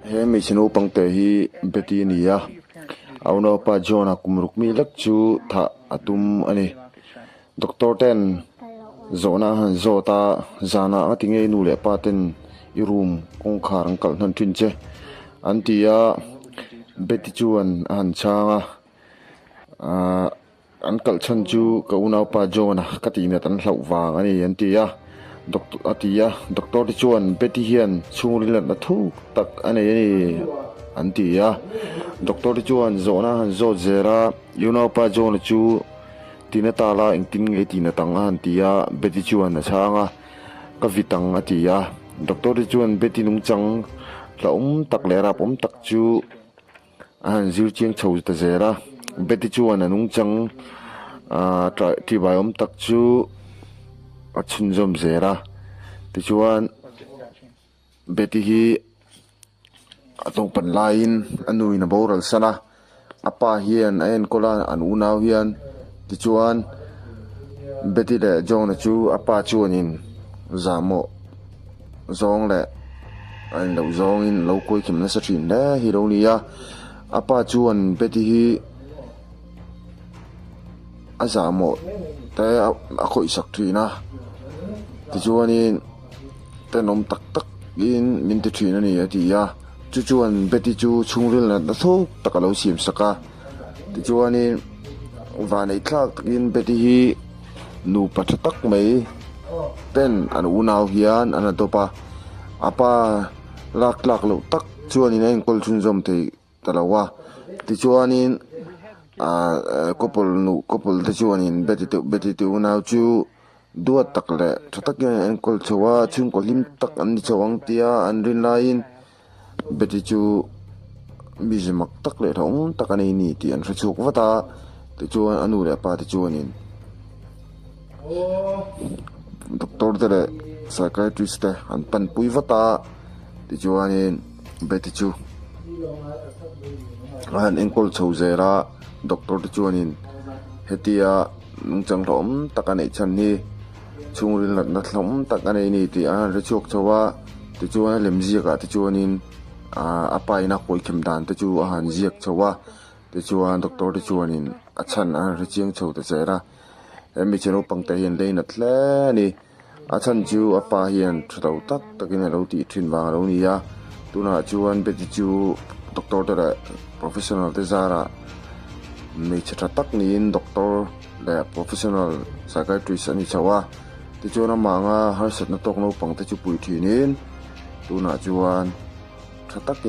He hmeichhe naupang te hi Betty a ni a, a unaupa John-a kum ruk mi lek chu thah a tum a ni. Doctor ten zawhna a han zawt a, zanah a ti ngei nu leh pa ten i room kawngkhar an kalh hnan thin che an ti a, Betty chuan a han chhang a, ahh. An kalh chhan chu ka unaupa John-a ka tihnat an hlauh vang a ni an ti a, Doctor a ti a, Doctor te chuan Betty hian chhungril natna thuk tak a nei a ni an ti a, Doctor te chuan zawhna a han zawt zel a, i unaupa John-a chu tina ta la engtin nge i tihnat ang a han ti a, Betty chuan a chhang a, ka vit ang a ti a, Doctor te chuan Betty nungchang hlauhawm tak leh rapawm tak chu A han zir chiang chho ta zel a, Betty chuan a nungchang ah ṭihbai awm tak chu a chhunzawm zel a, tichuan Betty hi a tawngpan laiin a nuin a boral san a, a pa hian a enkawl a an unau hian tichuan Betty leh John-a chu a pa chuanin zahmawh zawng leh a in loh zawngin a lo kuai kim nasa thin hle hi lo ni a, a pa chuan Betty hi a zahmawh te a khawih sak thin a tichuanin tenawm tak tak in min ti thin a ni a ti a, chu chuan Betty chu chhungril natna thuk tak a lo siam sak a tichuanin vanei thlak takin Betty hi. Nupa tha tak mai ten an unau hian an adopt a, a pa lak tlak loh tak chuanin a enkawl chhunzawm thei ta lo a, tichuanin ahh couple nu couple te chuanin Betty te Betty te unau chu duat tak leh tha takin an enkawl chho a, chhungkaw hlim tak an ni chho ang tia an rin laiin Betty chu mi ze mak tak leh hlauhawm tak a nei ni tih an hre chhuak vat a, tichuan a nu leh a pa te chuanin doctor te leh psychiatrist te an panpui vat a, tichuanin Betty chu a han enkawl chho zel a, doctor te chuanin hetia nungchang hlauhawm tak a neih chhan hi. Chhungril natna hlawm tak a nei a ni tih a han hre chhuak chho a, tichuan a lem ziakah te chuanin aaa a pa in a kawi khem dan te chu a han ziak chho a, tichuan doctor te chuanin a chhan a han hre chiang chho ta zel a, he hmeichhe naupang te hian lei nat hle a ni, a chhan chu a pa hian tha lo tak takin a lo tih thin vang a lo ni a, tunah chuan Betty chu doctor te leh professional te zarah hmeichhe tha tak niin doctor. leh professional psychiatrist a ni chho a tichuan amah anga harsatna tawk naupang te chu pui thinin tunah chuan tha takin.